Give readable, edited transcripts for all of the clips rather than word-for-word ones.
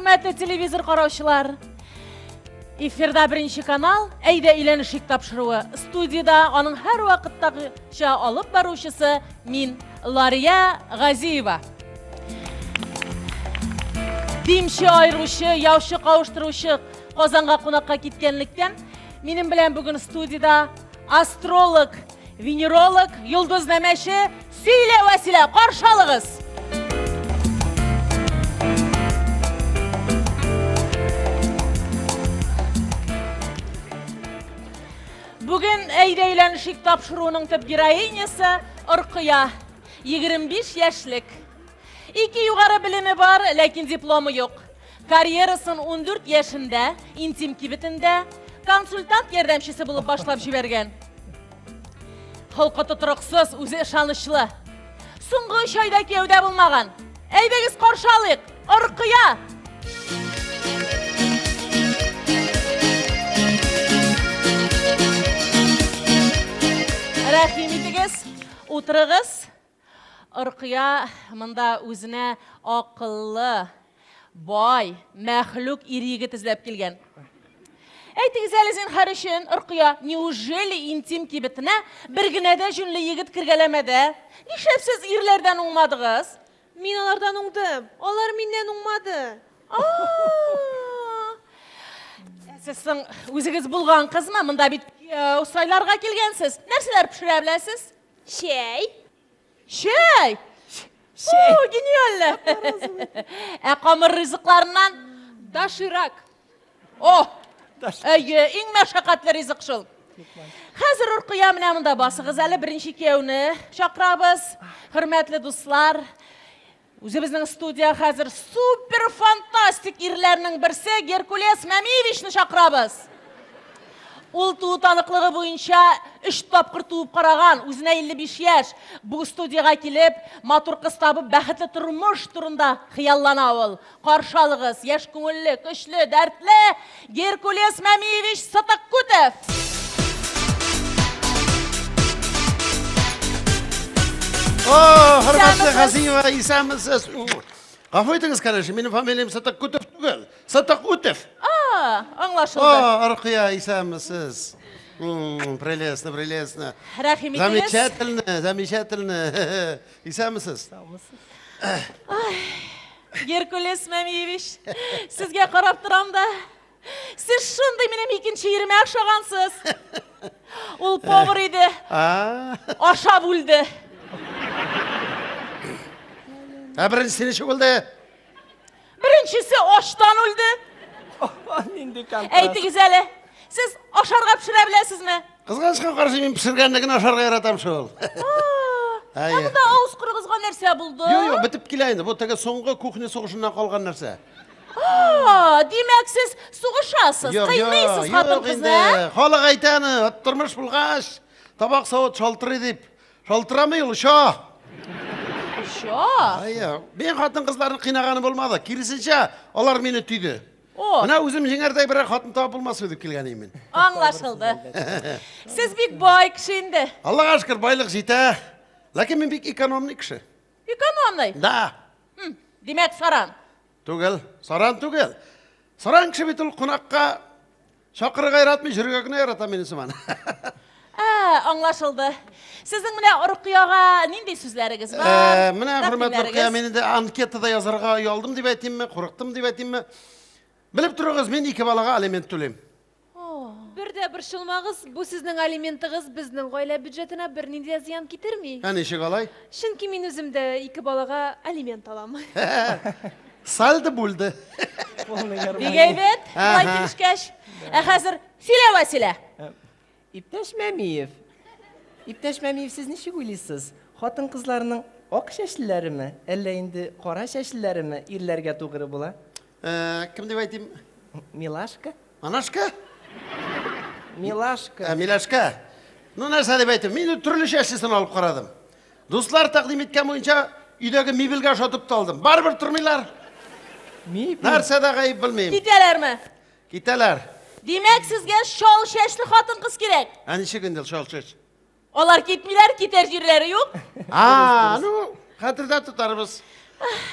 хөрмәтле телевизор караучылар! Эфирда беренче канал Әйдә өйләнешик тапшыруы. Студиядә аның һәрвакыттагыча алып баручысы мин, Лария Газиева. Димче айыручы, яучы кавыштыручы Казанга кунакка киткәнлектән, минем белән бүген студиядә астролог, венеролог, йолдызнамәче Сөйлә, Вәсилә, каршы алыгыз! Бүген Әйдә өйләнешик тапшыруының төп героинясы Оркыя, 25 яшьлек. Ике югары белеме бар, ләкин дипломы юк. Карьерасын 14 яшендә интим кибетендә консультант ярдәмчесе булып башлап җибәргән. Холкы тотрыксыз, үзе ышанычлы. Соңгы өч айда кияүдә булмаган. Әйдәгез каршы алыйк. Оркыя! Рәхим итегез, утырыгыз. Оркыя монда үзенә акыллы, бай, мәхлук ир-егет эзләп килгән. Әйтегез әле зинһар өчен, Оркыя, неужели интим кибетенә бер генә дә җүнле егет кергәләмәде? Нишләп сез ирләрдән уңмадыгыз? Мин алардан уңдым, алар миннән уңмады. Ә сез соң үзегез булган кызмы? Монда бит кияү сайларга килгәнсез. Нәрсәләр пешерә беләсез? Чәй. Чәй! Чәй. О, гениально! Ә камыр ризыкларыннан? Доширак. О! Әйе, иң мәшәкатьле ризык шул. Хәзер Рукыя менә монда басыгыз әле, беренче кияүне чакырабыз. Хөрмәтле дуслар, Үзебезнең студия хәзер супер фантастик ирләрнең берсе Геркулес Мәмиевичны чакырабыз. Ул туу таныклыгы буенча өч тапкыр туып караган, үзенә 55 яшь. Бу студиягә килеп, матур кыз табып, бәхетле тормыш турында хыяллана ул. Каршы алыгыз, яшь күңелле, көчле, дәртле Геркулес Мәмиевич Сытыккутов! О, хөрмәтле Газиева, исәнмесез. Гафу итегез, конечно, минем фамилиям Сытыккутов түгел, Сытыкутов. А, аңлашылды. О, Аркыя, исәнмесез. Прелестно, прелестно. Рәхим итегез. Замечательно, замечательно. Исәнмесез. Саумысыз. Геркулес Мәмиевич, сезгә карап торам да. Сез шундый минем икенче иремә охшагансыз. Ул повар иде. Ашап үлде. Ә беренчесе ничек үлде? Беренчесе аштан үлде. Нинди контраст. Әйтегез әле, сез ашарга пешерә беләсезме? Кызганычка каршы мин пешергәнне генә ашарга яратам шул. Ә монда авыз корыгызга нәрсә булды? Юк, юк, бетеп килә инде. Бу теге соңгы кухня сугышыннан калган нәрсә. Димәк, сез сугышасыз, кыйныйсыз хатын-кызны, ә? Халык әйтә аны, тормыш булгач, табак савыт шалтырый дип. Шалтырамый ул, оча. Оча? Әйе. Мин хатын-кызларны кыйнаганы булмады. Киресенчә, алар мине төйде. О. Менә үзем җиңәрдәй берәр хатын табып булмас дип килгән идем мин. Аңлашылды. Сез бик бай кеше инде. Аллага шөкер, байлык җитә. Ләкин мин бик экономный кеше. Экономный? Да. Димәк, саран. Түгел, саран түгел. Саран кеше бит ул кунакка Чакырырга яратмый, йөрергә генә ярата мине сыман. Ә, аңлашылды. Сезнең менә Рокыяга нинди сүзләрегез бар? Ә, менә хөрмәтле Рокыя, мин инде анкетада язарга оялдым дип әйтимме, курыктым дип әйтимме? Белеп торыгыз, мин ике балага алимент түлим. Бер дә борчылмагыз, бу сезнең алиментыгыз безнең гаилә бюджетына бернинди дә зыян китерми. Ә ничек алай? Чөнки мин үзем дә ике балага алимент алам. Сальдо бүлде. Бик әйбәт, болай килешкәч. Ә хәзер сөйлә, Вәсилә. Э, иптәш Мәмиев. Иптәш Мәмиев, сез ничек уйлыйсыз? Хатын-кызларның ак чәчлеләреме, әллә инде кара чәчлеләреме ирләргә тугры була? Э, кем дип әйтим? Милашка. Анашка? Милашка. Ә, Милашка. Ну, нәрсә дип әйтим? Мин төрле чәчлесен алып карадым. Дуслар тәкъдим иткән буенча өйдәге мебельгә ошатып та алдым. Барыбер тормыйлар. Мебель? Нәрсә дә гаеп белмим. Китәләрме? Китәләр. Димәк, сезгә чал чәчле хатын-кыз кирәк. Ә ничек инде ул чал чәч? Алар китмиләр, китәр җирләре юк. А, ну, хәтердә тотарбыз.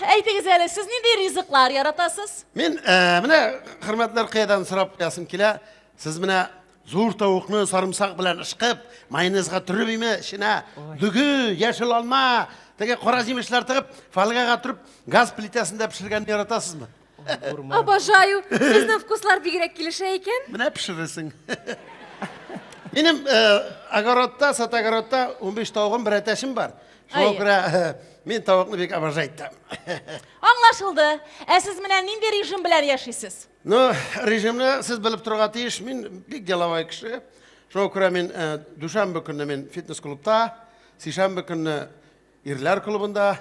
Әйтегез әле, сез нинди ризыклар яратасыз? Мин э, менә хөрмәтле Ркыядан сорап куясым килә. Сез менә зур тавыкны сарымсак белән ышкып, майонезга төреп име, эченә дөге, яшел алма, теге кара җимешләр тыгып, фольгага төреп, газ плитәсендә пешергәнне яратасызмы? Обожаю. Безнең вкуслар бигрәк килешә икән. Менә пешерерсең. Минем э, огородта, сат огородта 15 тавыгым, бер әтәчем бар. Шуңа күрә э, мин тавыкны бик обожать итәм. Аңлашылды. Ә сез менә нинди режим белән яшисез? Ну, режимны сез белеп торырга тиеш. Мин бик деловой кеше. Шуңа күрә мин э, дүшәмбе көнне мин фитнес-клубта, сишәмбе көнне ирләр клубында,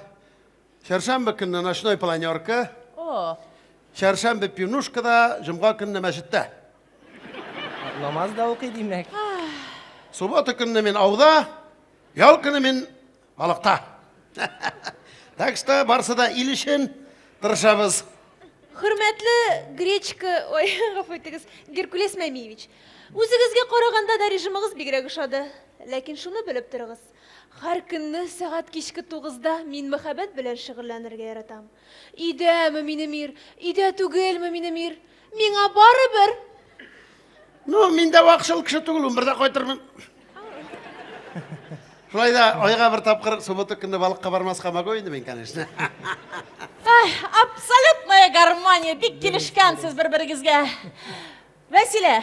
чәршәмбе көнне ночной планерка, О, чәршәмбе пивнушкада, җомга көнне мәчеттә. Намаз да укый димәк. Суббота көнне мин ауда, Ял көне мин балыкта. Так что барсы да ил өчен тырышабыз. Хөрмәтле гречка, ой, гафу итегез, Геркулес Мәмиевич, үзегезгә караганда да режимыгыз бигрәк ошады. Ләкин шуны белеп торыгыз, һәр көнне сәгать кичке тугызда мин мәхәббәт белән шөгыльләнергә яратам. Өйдәме минем ир, өйдә түгелме минем ир, миңа барыбер. Ну, мин дә вакчыл кеше түгел, унбердә кайтырмын. Шулай да айга бер тапкыр суббота көнне балыкка бармаска могу инде мин, конечно. Ай, абсолютная гармония, бик килешкәнсез бер-берегезгә. Вәсилә,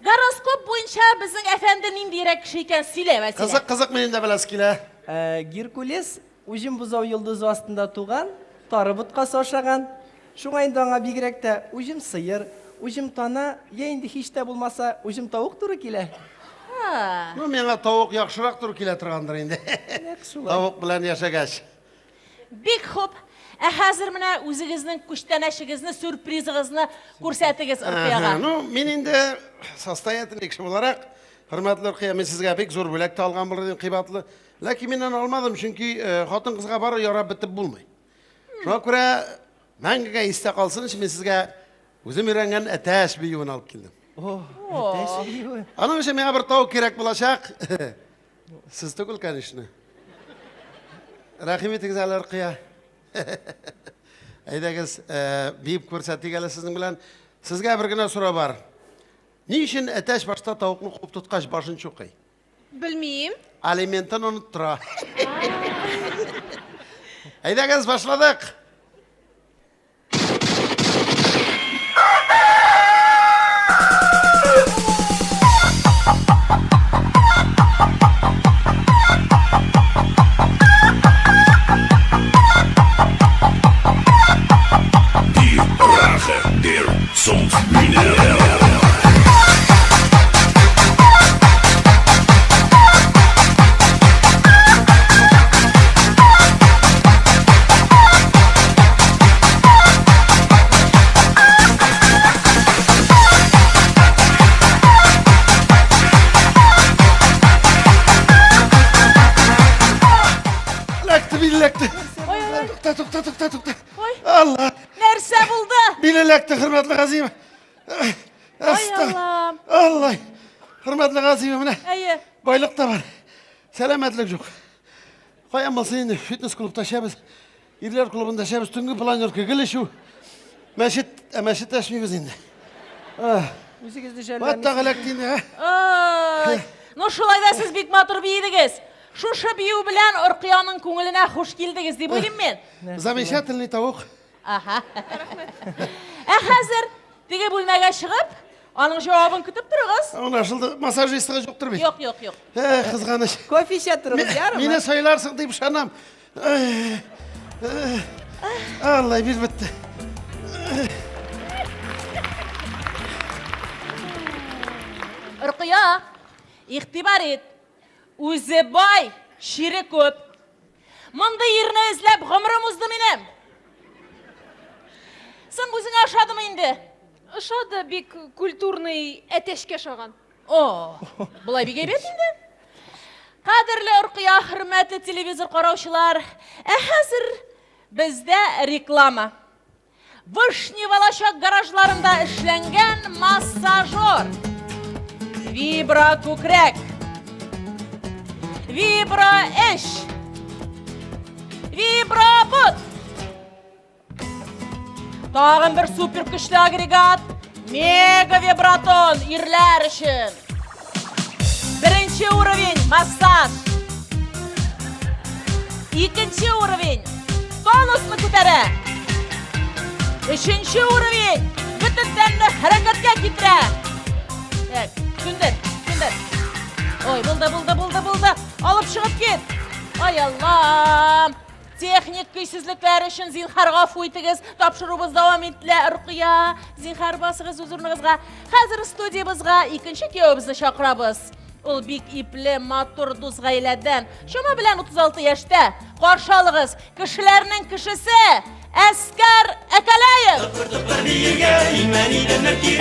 гороскоп буенча безнең әфәнде ниндиерәк кеше икән, сөйлә, Вәсилә. Кызык, кызык, минем дә беләсе килә. Э, Геркулес Уҗым бозау йолдызы астында туган, тары боткасы ашаган. Шуңа инде аңа бигрәк тә уҗым сыер, уҗым тана, йә инде һич тә булмаса, уҗым тавык туры килә. Ну, миңа тавык яхшырак туры килә торгандыр инде. Нәкъ шулай. Тавык белән яшәгәч. Бик хуп. Ә хәзер менә үзегезнең күчтәнәчегезне, сюрпризыгызны күрсәтегез Ркыяга. Ну, мин инде состоятельный кеше буларак, хөрмәтле Ркыя, мин сезгә бик зур бүләк тә алган булыр идем, кыйбатлы. Ләкин мин аны алмадым, чөнки э, хатын-кызга бары ярап бетеп булмый. Шуңа күрә мәңгегә истә калсын өчен мин сезгә үзем өйрәнгән әтәч биюен алып килдем. О, әтәч биюе. Аның өчен миңа бер тавык кирәк булачак. Сез түгел, конечно. Рәхим итегез әле, Ркыя. Әйдәгез, э, биеп күрсәтик әле сезнең белән. Сезгә бер генә сорау бар. Ни өчен әтәч башта тавыкны куып тоткач башын чукый? Белмим. Алиментын оныттыра. Әйдәгез, башладык. Die Rache der Sumpfmühne. Эләкте, бил эләкте. Ой, ой, ой. Тукта, тукта, тукта, тукта. Ой. Алла. Нәрсә булды? Бил эләкте, хөрмәтле Газиева. Ай, Аллам. Алла. Хөрмәтле Газиева, менә. Әйе. Байлык та бар. Сәламәтлек юк. Каян булсын инде, фитнес клубта эчәбез. Ирләр клубында эчәбез, төнге планерка гел эчү. Мәчет, ә мәчет эчмибез инде. Үзегезне Баттак жәлләмисез. эләкте инде, ә? Ой. Ну шулай да сез бик матур биедегез. Шушы бию белән Оркыяның күңеленә хуш килдегез дип уйлыйм мин. Замечательный тавык. Аһа. Ә хәзер теге бүлмәгә чыгып, аның җавабын көтеп торыгыз. Аңлашылды. Массажистыгы юктыр бит. Юк, юк, юк. Эх, кызганыч. Кофе эчә торыгыз, ярымы? Мине сайларсың дип ышанам. Алла, бир бетте. Ркыя, игътибар ит. Үзе бай, чире күп. Мондый ирне эзләп гомерем узды минем. Соң үзеңә ошадымы инде? Ошады, бик культурный әтәчкә ошаган. О, болай бик әйбәт инде. Кадерле Оркыя, хөрмәтле телевизор караучылар, ә хәзер бездә реклама. Вышний Волочок гаражларында эшләнгән массажер. Вибро күкрәк. Вибро эш. Вибро бот. Тагын бер супер көчле агрегат, мега вибратон ирләр өчен. Беренче уровень массаж. Икенче уровень тонусны күтәрә. Өченче уровень бөтен тәнне хәрәкәткә китерә. Так, сүндер, сүндер. Ой, булды, булды, булды, булды. Алып чыгып кит. Ай Аллам. Техник көйсезлекләр өчен зинһар гафу итегез. Тапшыруыбыз дәвам ителә. Рукыя, зинһар басыгыз үз урыныгызга. Хәзер студиябызга икенче кияүебезне чакырабыз. Ул бик ипле, матур, дус гаиләдән. Чама белән 36 яшьтә. Каршы алыгыз, кешеләрнең кешесе Әскәр Әкәләев!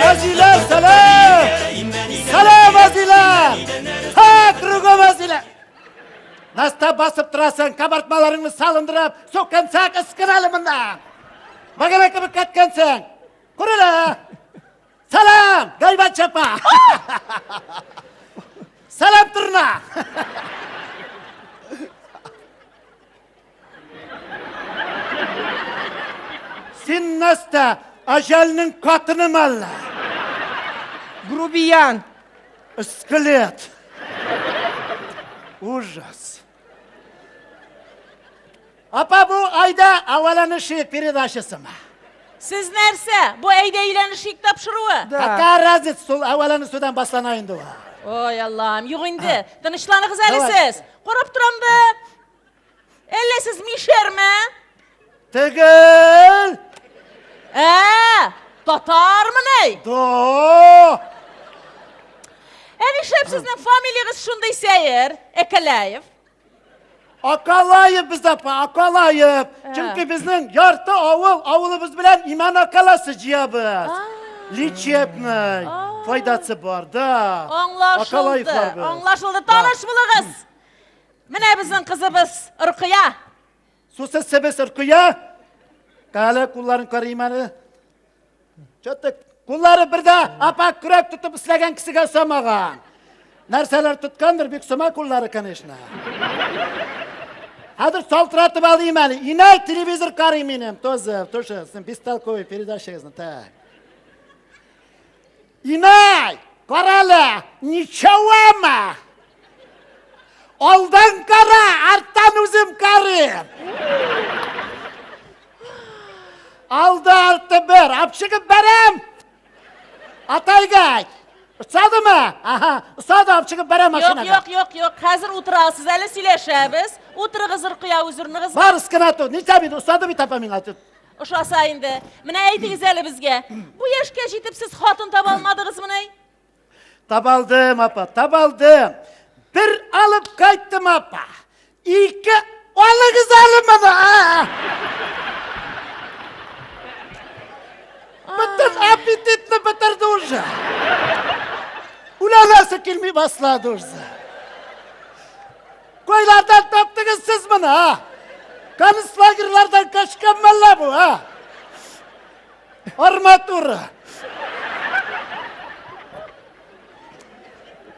Әзилә, сәлам! Сәлам, Әзилә! Ха, кругом Әзилә! Наста басып торасың, кабартмаларыңны салындырып, сукынсак, ыскын әле моннан! Багана кебек кәткәнсең! Күр әле! Сәлам, гайбәт чапа! Сәлам, торна! Син нәрсә, әҗәлнең катыны мәллә? Грубиян! Скелет! Ужас! Апа, бу Айда әвәләнешик передачасымы? Сез нәрсә? Бу әйдә өйләнешик тапшыруы. Да. Какая разница, шул әвәләнешүдән башлана инде ул. Ой, Аллам, юк инде. Тынычланыгыз әле Давай. сез. Карап торам да. Әллә сез мишәрме? Түгел! Ә, татармыни? Да! Ә нишләп сезнең фамилиягез шундый сәер? Әкәләев. Акалаев без апа, Акалаев. Ә. Чөнки безнең ярты авыл, авылыбыз белән иман акаласы җыябыз. Лечебный. Файдасы бар, да. Аңлашылды. Акалаевлар без. Аңлашылды. Таныш булыгыз. Менә безнең кызыбыз Ркыя. Сусыз себез Ркыя. Кәле кулларын карыйм әле. Чё-то куллары бер дә апа көрәк тотып эшләгән кешегә ошамаган. Нәрсәләр тоткандыр, бик сома куллары, конечно. Хәзер шалтыратып алыйм әле. Инәй телевизор карый минем. Тоже, тоже, син бестолковый передачагызны. Так. Инәй, кара әле, ничауамы? Алдан кара, арттан үзем карыйм. Алды арты бер, алып чыгып бәрәм. Атайга айт. Ошадымы? Аһа, ошады, алып чыгып бәрәм машинага. Юк, юк, юк, юк. Хәзер утырасыз әле, сөйләшәбез. Утырыгыз, Ркыя, үз урыныгызга. Барыс кына тут. Ничә бит, ошады бит апа миңа тут. Ошаса инде. Менә әйтегез әле безгә. Бу яшькә җитеп сез хатын таба алмадыгызмыни? Табалдым, апа, табалдым. Бер алып кайттым, апа. Ике алыгыз әле моны. Бөтен аппетитны бетерде уже. Үләләсе килми башлады уже. Кайлардан таптыгыз сез моны, а? Концлагерьлардан качкан мәллә бу, а? Арматура.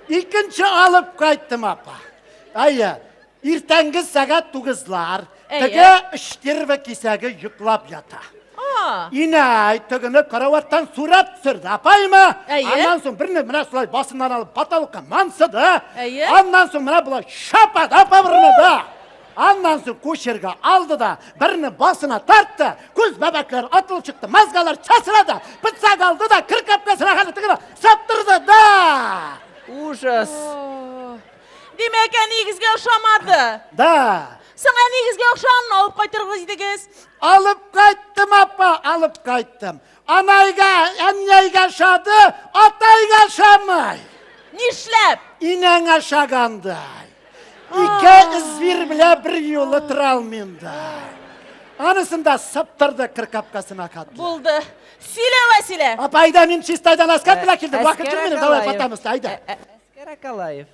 Икенче алып кайттым, апа. Әйе, иртәнге сәгать тугызлар. Теге штерва кисәге йоклап ята. Инәй тегене караваттан сурәт төшерде, апаймы? Әйе. Аннан соң берне менә шулай басыннан алып потолокка мансыды. Әйе. Аннан соң менә болай шапады, апа берне да. Аннан соң кучерга алды да, берне басына тартты, күз бәбәкләр атылып чыкты, мозгалар чачрады, пычак алды да, кер капкасына хәтле тегене саптырды да. Ужас. Димәк, әниегезгә ошамады. Да. Соң әниегезгә ошаганын алып кайтыргыз идегез. Алып кайттым, апа, алып кайттым. Анайга, әннәйгә ошады, атайга ошамай. Нишләп? Инәң ашагандай. Ике звир белән бер юлы тора алмыйм да. Анысын да сыптырды кыр капкасына катлы. Булды. Сөйлә, Вәсилә. Апа, әйдә, мин Чистайдан Әскәр белән килдем. Вакыт Әскәр юк минем, давай Акалаев. потом, әйдә. Әскәр Акалаев.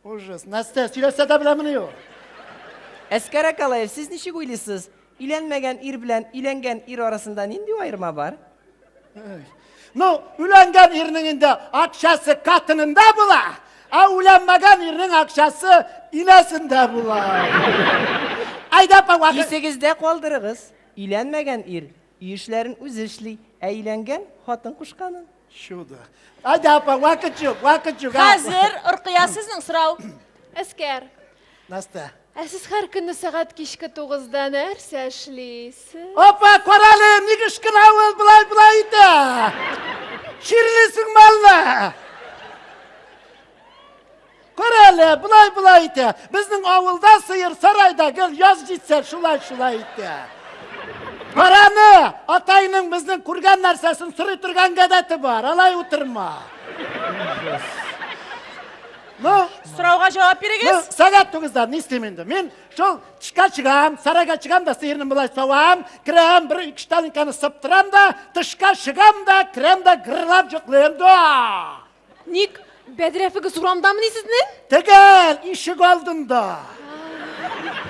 Ужас, Настя, сөйләсә дә беләмени ул? Әскәр Акалаев, сез ничек уйлыйсыз? Өйләнмәгән ир белән өйләнгән ир арасында нинди аерма бар? Ну, үләнгән ирнең инде акчасы катынында була, ә үләнмәгән ирнең акчасы инәсендә була. Әйдә, апа, вакыт. Исегездә калдырыгыз, өйләнмәгән ир Өй эшләрен үзе эшли, ә өйләнгән хатын кушканын. Чудо. Әйдә, апа, вакыт юк, вакыт юк. Хәзер, Оркыя, сезнең сорау. Әскәр. Нәрсә? Ә сез һәр көнне сәгать кичке тугызда нәрсә эшлисез? Апа, карале, ник ышкына ул болай-болай итә? Чирлисеңме әллә? Карале, болай-болай итә. Безнең авылда сыер сарайда гел яз җитсә шулай-шулай итә. Караны, атайның безнең күргән нәрсәсен сорый торган гадәте бар. Алай утырма. Ну, Сорауга җавап бирегез. Ну, сәгать тугызда ни эшлим инде? Мин шул тышка чыгам, сарайга чыгам да сыерны болай савам, керәм, бер ике штанканы сыптырам да, тышка чыгам да, керәм дә гырлап йоклыйм да. Ник? Бәдрәфегез урамдамыни сезнең? Төгәл, ишек алдында.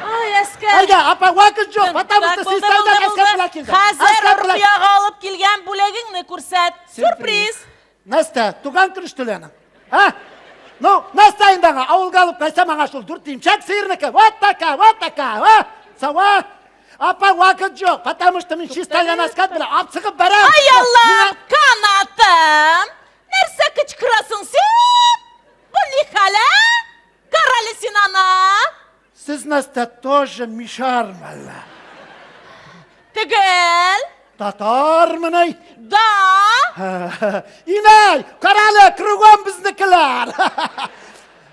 Ай, Әскәр. Әйдә, апа, вакыт юк, потому что сез таудан Әскәр белән килдең. Хәзер Оркыяга алып килгән бүләгеңне күрсәт. Сюрприз. Нәрсә, туган көн эштеләнең? А? Ну, нәрсә инде аңа? Авылга алып кайтсам, аңа шул дүрт имчәк сыерныкы. Вот такая, вот такая, а? Сава. Апа, вакыт юк, потому что мин чистайдан Әскәр белән алып чыгып барам. Ай, Аллам, канатым! Нәрсә кычкырасың син? Бу ни хәл, ә? Карале син аны! Сез нәрсә тоже мишар мәллә? Төгәл. Татармыни? Да. Инәй, карале, кругом безнекеләр.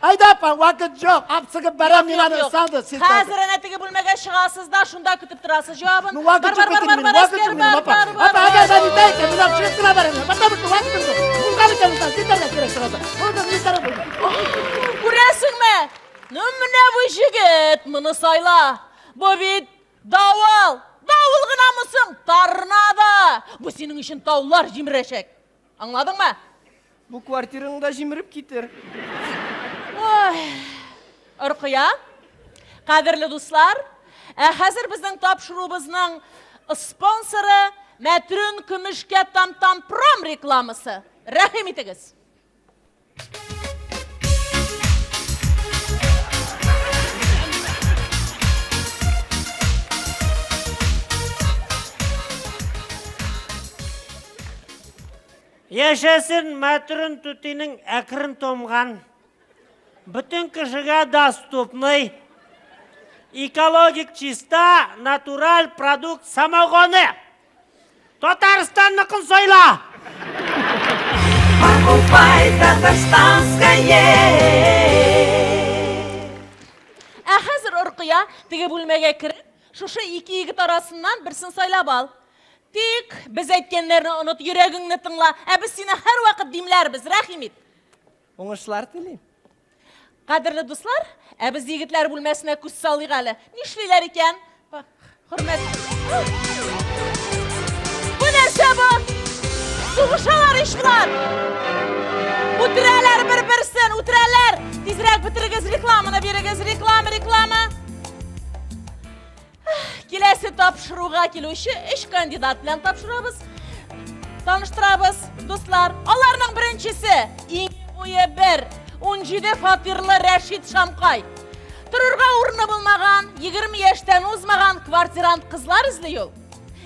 Әйдә, апа, вакыт юк, алып чыгып барам, мин аны салды. Хәзер әнә теге бүлмәгә чыгасыз да, шунда көтеп торасыз җавабын. Ну, вакыт юк бит минем, вакыт юк минем, апа. Апа, әгәр дә нитә икән, мин алып чыгып кына барам, потому что вакытым юк. Булган икән, нитәргә кирәк сразу. Булды, нитәргә булды. Күрәсеңме? Ну, менә бу җегет, моны сайла. Бу бит давыл. Давыл гынамы соң? Торнадо. Бу синең өчен таулар җимерәчәк. Аңладыңмы? Бу квартираңны да җимереп китер. Ой, Оркыя, кадерле дуслар, ә хәзер безнең тапшыруыбызның спонсоры Мәтрүн көмешкә там-там пром рекламасы. Рәхим итегез. Яшәсен Мәтрүн түтинең әкрен томган, бөтен кешегә доступный, экологик чиста, натураль продукт самогоны! Татарстанныкын сайла! Покупай татарстанское! Ә хәзер Оркыя теге бүлмәгә кереп, шушы ике егет арасыннан берсен сайлап ал. Тик без әйткәннәрне оныт, йөрәгеңне тыңла. Ә без сине һәрвакыт димләрбез, рәхим ит. Уңышлар телим. Кадерле дуслар, ә без егетләр бүлмәсенә күз салыйк әле. Нишлиләр икән? Хөрмәт. Бу нәрсә бу? Сугышалар ич болар. Үтерәләр бер-берсен, үтерәләр. Тизрәк бетерегез рекламаны бирегез, реклама, реклама. Киләсе тапшыруга килүче өч кандидат белән тапшырабыз. Таныштырабыз, дуслар. Аларның беренчесе иң буе бер, 17 фатирлы Рәшит Шамкай. Торырга урыны булмаган, 20 яшьтән узмаган квартирант кызлар эзли ул.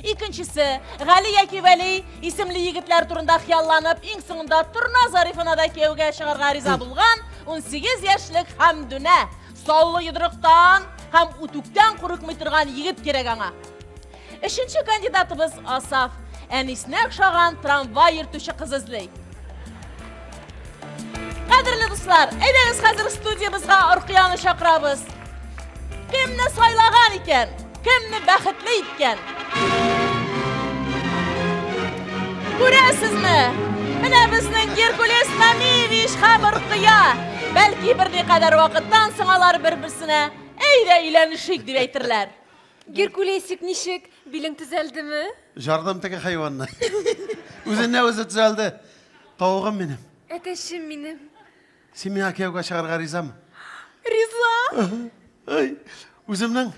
Икенчесе, Гали яки Вәли исемле егетләр турында хыялланып, иң соңында Торна Зарифына да кияүгә чыгарга риза булган 18 яшьлек Хәмдүнә. Саллы йодрыктан һәм үтүктән курыкмый торган егет кирәк аңа. Өченче кандидатыбыз Асаф. Әнисенә охшаган трамвай йөртүче кыз эзли. Кадерле дуслар, әйдәгез хәзер студиябезгә Оркыяны чакырабыз. Кемне сайлаган икән? Кемне бәхетле иткән? Күрәсезме? Менә безнең Геркулес Мамиевич һәм Оркыя. Бәлки берникадәр вакыттан соң алар бер-берсенә әйдә өйләнешик дип әйтерләр. Геркулесик ничек? Билең төзәлдеме? Жардым теге хайванны. Үзенә үзе төзәлде. Тавыгым минем. Әтәчем минем. Син миңа кияүгә чыгарга ризамы? Риза. Ай, үземнең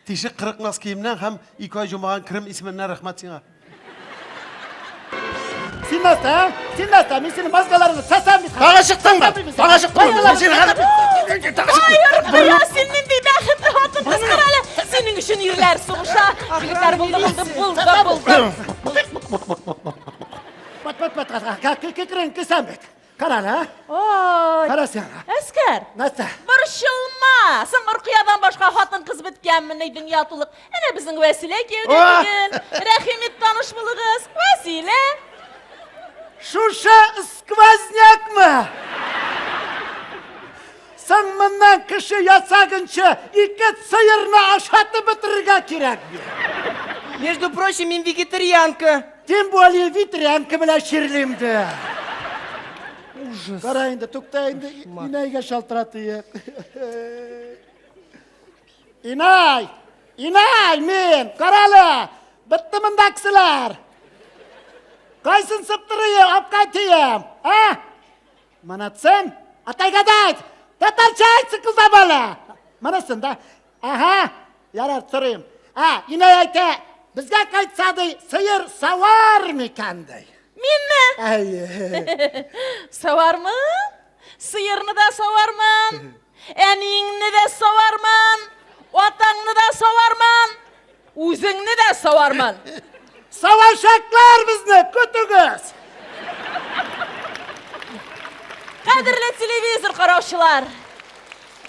тишек кырыкмас киемнән һәм ике ай җумаган керем исеменнән рәхмәт сиңа. Син нәрсә, ә? Син нәрсә? Мин синең мозгаларыңны сасам бит. Тагы чыктыңмы? Тагы чыктыңмы? Мин сине хәзер... Ай, Ркыя, син нинди бәхетле хатын кыз, кара әле. Синең өчен ирләр сугыша. Егетләр булды, булды, булды, булды. дуслар. Бат, бат, бат, кекрен кесәм бит. Кара әле, а? Ой. Кара син. Әскәр. Нәрсә? Борчылма. Соң Оркыядан башка хатын-кыз беткәнмени дөнья тулык. Әнә безнең Вәсилә кияүдә түгел. Рәхим ит, таныш булыгыз. Вәсилә. Шушы сквознякмы? Соң моннан кеше ясагынчы ике сыерны ашатып бетерергә кирәк бит. Между прочим, мин вегетарианка. Тем более ветрянка белән чирлим дә. Ужас. Кара инде, тукта инде, инәйгә шалтыратыйк. Инай! Инай, мин! Карале! Бетте монда кешеләр! Кайсын сыптырыйм, алып кайтыйм? А? Монысын? Атайга да әйт! Татарча әйтсен кызда бала! Монысын да. Ага, ярар, сорыйм. А, инәй әйтә, безгә кайтса ди, сыер савар микән ди. Минме? Әйе. Савармын. Сыерны да савармын. Әниеңне дә савармын. Атаңны да савармын. Үзеңне дә савармын. Савачаклар безне, көтегез! Кадерле телевизор караучылар,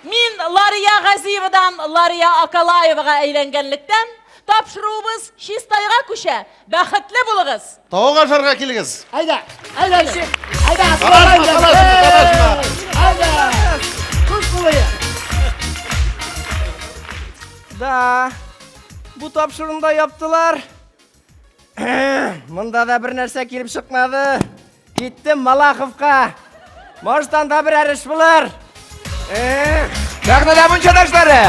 мин Лария Газиевадан Лария Акалаевага әйләнгәнлектән, тапшыруыбыз Чистайга күчә. Бәхетле булыгыз! Тавык ашарга килегез. Әйдә, әйдә, әйдә. Әйдә, Талашма, талашма, талашма. Әйдә. Күз булыйк. Да, бу тапшыруны да яптылар. Монда да бер нәрсә килеп чыкмады. Киттем Малаховка. Может, анда берәр эш булыр. Сәхнәдә мунча ташлары!